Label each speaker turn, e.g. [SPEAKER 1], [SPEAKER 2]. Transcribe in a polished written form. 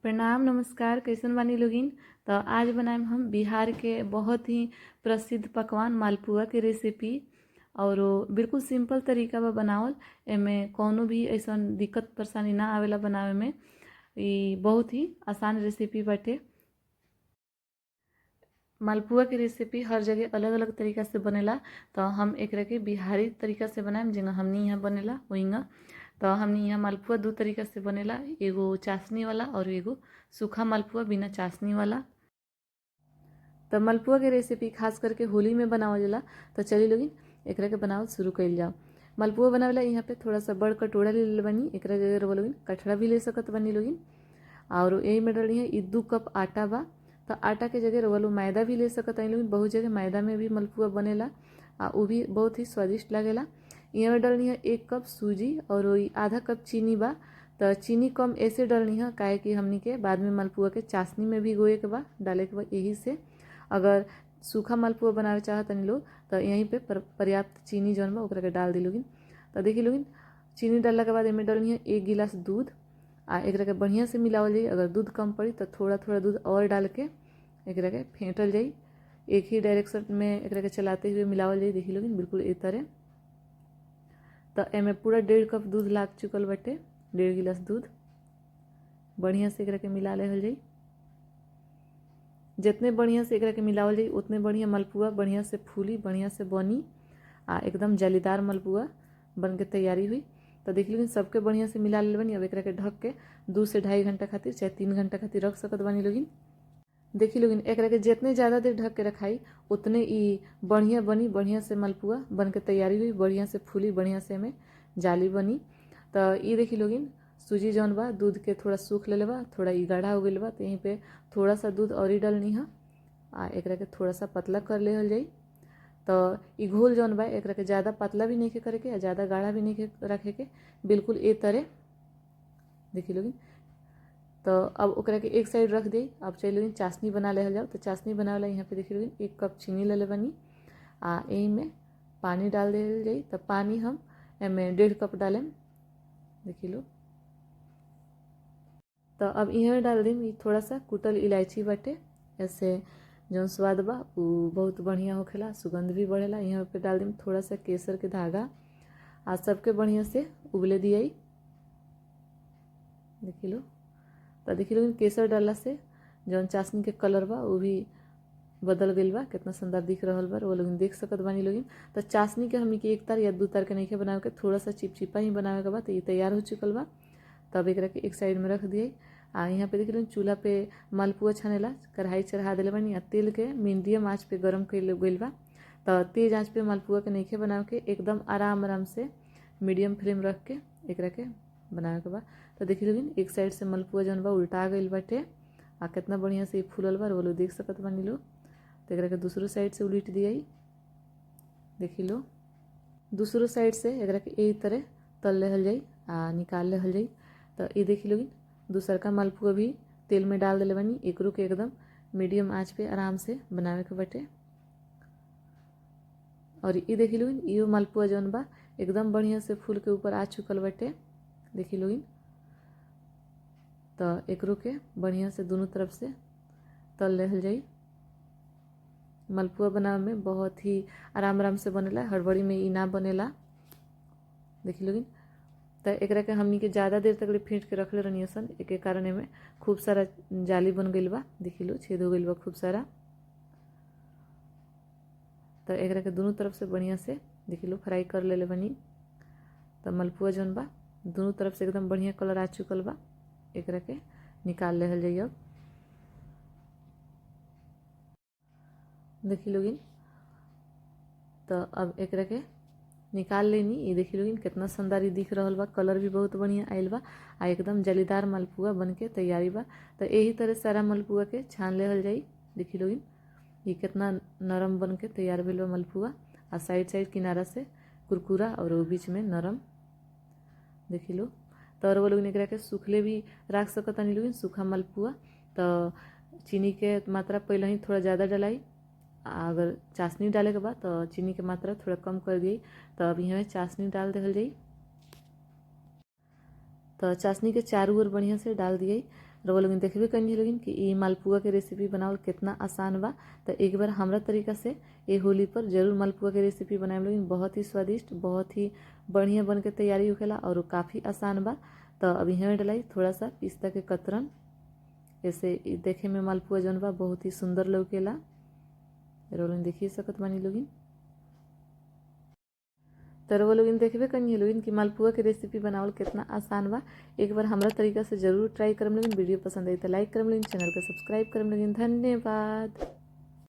[SPEAKER 1] प्रणाम नमस्कार। कैसन बानी लोगिन। तो आज बनाएम हम बिहार के बहुत ही प्रसिद्ध पकवान मालपुआ के रेसिपी और बिल्कुल सिंपल तरीका बा बनावल। एमे कौनो भी ऐसा दिक्कत परेशानी ना आवेला बनावे में। ई बहुत ही आसान रेसिपी बाटे। मालपुआ के रेसिपी हर जगह अलग अलग तरीका से बनेला, तो हम एकरा के बिहारी तरीका से बनाएम जेंगा हमनी यहाँ बनेला वहींगा। तो हमनी यहाँ मालपुआ दो तरीका से बनेला, एगो चाशनी वाला और एगो सूखा मालपुआ बिना चाशनी वाला। तो मालपुआ के रेसिपी खास करके होली में बनावल जाला। तो चलिए लोगिन एकरा के बनावल शुरू कइल जाओ। मालपुआ बनावेला यहाँ पे थोड़ा सा बड़ कटोरा ले लेले बानी, एकरा जगह रउआ लोगिन कठरा भी ले सकत बानी लोगिन। और यही में डली है 2 कप आटा बा। तो आटा के जगह रउआ लोग मैदा भी ले सकत हई लोगिन। बहुत जगह मैदा में भी मालपुआ बनेला आ उ भी बहुत ही स्वादिष्ट लागेला। यहाँ में डलनी है 1 कप सूजी और वही आधा कप चीनी बा। तो चीनी कम ऐसे डलनी है काहे कि हमनी के बाद में मालपुआ के चाशनी में भी गोए के बा, डाले के बा। यही से अगर सूखा मालपुआ बनावे चाहतनी लोग तो यहीं पे पर्याप्त चीनी जौन बा ओकरा के डाल दी लोगिन। तो देखी लोगिन चीनी डालला के बाद एमे डलनी है 1 गिलास दूध आ एकरा के बढ़िया से मिलावल जाई। अगर दूध कम पड़ी तो थोड़ा थोड़ा दूध और डाल के एकरा के फेंटल जाई, एक ही डायरेक्शन में एकरा के चलाते हुए मिलावल जाई। देखी लोगिन बिल्कुल ए तरह। तो एमे पूरा 1.5 कप दूध लाग चुकल बाटे, 1.5 गिलास दूध बढ़िया से एकरा के मिला लेहल जाई। जितने बढ़िया से एकरा के मिलावल जाई उतने बढ़िया मालपुआ बढ़िया से फूली, बढ़िया से बनी आ एकदम जालीदार मालपुआ बन के तैयारी हुई। तो देख लीजिए सबके बढ़िया से मिला ले बनी। अब एकरा के ढक के 2 से 2.5 घंटा खातिर चाहे 3 घंटा खातिर रख सकत बानी लोगिन। देखी लोगिन एकरा के जितने ज़्यादा देर ढक के रखाई उतने ई बढ़िया बनी, बढ़िया से मालपुआ बन के तैयारी हुई, बढ़िया से फूली, बढ़िया से एमे जाली बनी। तो ई देखी लोगिन सूजी जौन बा दूध के थोड़ा सूख लेले बा, थोड़ा ई गाढ़ा हो गइल बा। तो यहीं पे थोड़ा सा दूध और ही डलनी है आ एकरा के थोड़ा सा पतला कर लेहल जाई। तो ई घोल जौन बा एकरा के ज़्यादा पतला भी नहीं के करे के आ ज़्यादा गाढ़ा भी नहीं के रखे के, बिल्कुल ए तरह देखी लोगिन। तो अब ओकरा के एक साइड रख दे। अब चल लोगिन चाशनी बना लेहल जाओ। तो चाशनी बनावेला यहाँ पे देखी लोगिन 1 कप चीनी ले ले बनी आ एही में पानी डाल देहल जाई। तो पानी हम एमे 1.5 कप डालेम, देखी लो। तो अब इहाँ डाल देम थोड़ा सा कुटल इलायची बाटे, ऐसे जौन स्वाद बा उ बहुत बढ़िया होखेला, सुगंध भी बढ़ेला। यहाँ पे डाल देम थोड़ा सा केसर के धागा आ सबके बढ़िया से उबले दियाई, देखी लो। तो देखी लो केसर डालला से जौन चाशनी के कलर बा उ भी बदल गइल बा, कितना सुंदर दिख रहल बा, वो लोगिन देख सकत बानी लोगिन। तो चाशनी के हमनी के 1 तार या 2 तार के नइखे बनावे के, थोड़ा सा चिपचिपा ही बनावे के बा। तो ये तैयार हो चुकल बा। तब एकरा के एक साइड में रख दिए। आ यहाँ पे देख लो चूल्हा पे मालपुआ छानेला कढ़ाई चढ़ा देले बानी आ तेल के मीडियम आँच पे गरम कइल गइल बा। तो तेज आँच पे मालपुआ के नइखे बनावे के, एकदम आराम आराम से मीडियम फ्लेम रख के एकरा के बनावे के बा। तो देखी लोगिन एक साइड से मालपुआ जौन बा उल्टा गइल बाटे आ कितना बढ़िया से फूलल बा, वो लोग देख सकत बानी लोग। तो एकरा के दूसरो साइड से उलट दियाई, देखी लो। दूसरो साइड से एकरा के एही तरह तल लेहल जाई आ निकाल लेहल जाई। तो ये देखी लोगिन दूसर का मालपुआ भी तेल में डाल देले बानी, एकरो के एकदम मीडियम आँच पे आराम से बनावे के बाटे। और ये देखी लोगिन इहो मालपुआ जौन बा एकदम बढ़िया से फूल के ऊपर आ चुकल बाटे, देखी लोगिन। तो एकरो के बढ़िया से दोनों तरफ से तल लेहल जाई। मालपुआ बनावे में बहुत ही आराम आराम से बनेला, हड़बड़ी में ई ना बनेला, देखी लोगिन। तो एकरा के हमनी के ज़्यादा देर तक ले फेंट के रखले रहनी सन, एके कारण एमे खूब सारा जाली बन गइल बा, देखी लो छेद हो गइल बा खूब सारा। तो एकरा के दोनों तरफ से बढ़िया से देखी लो फ्राई कर लेले बनी। तो मालपुआ जौन बा दोनों तरफ से एकदम बढ़िया कलर आ चुकल बा, एकरा के निकाल लेहल जाई। अब देखी लोगिन तो अब एकरा के निकाल लेनी। ये देखी लोगिन कितना सुंदर दिख रहल बा, कलर भी बहुत बढ़िया आइल बा आ एकदम जालीदार मालपुआ बन के तैयारी बा। तो यही तरह सारा मालपुआ के छान लेहल जाई। देखी लोगिन ये कितना नरम बन के तैयार भेल बा मालपुआ आ साइड साइड किनारा से कुरकुरा और वो बीच में नरम, देखी लो। तो और वो लोग एकरा के सूखले भी रख सकतानी लोगिन सूखा मालपुआ। तो चीनी के मात्रा पहले ही थोड़ा ज़्यादा डलाई, अगर चाशनी डाले के बाद तो चीनी के मात्रा थोड़ा कम कर दिए। तो अब यहाँ चाशनी डाल देहल जाई। तो चाशनी के चारों ओर बढ़िया से डाल दिए। रउआ लोगन देखबे कनी लोगन कि ई मालपुआ के रेसिपी बनावल कितना आसान बा। तो एक बार हमरा तरीका से ये होली पर जरूर मालपुआ के रेसिपी बनाएम लोगन, बहुत ही स्वादिष्ट, बहुत ही बढ़िया बन के तैयारी होखेला और काफ़ी आसान बा। तो अभी हमें डलाई थोड़ा सा पिस्ता के कतरन, ऐसे देखे में मालपुआ जौन बा बहुत ही सुंदर लौकेला। रउआ लोगन देखिए सकत बानी लोगन। तो रउआ लोगन देखबे कनी लोगन कि मालपुआ के रेसिपी बनावल कितना आसान बा। एक बार हमरा तरीका से जरूर ट्राई करम लोगन। वीडियो पसंद आई तो लाइक करम लोगन, चैनल के सब्सक्राइब करम लोगन। धन्यवाद।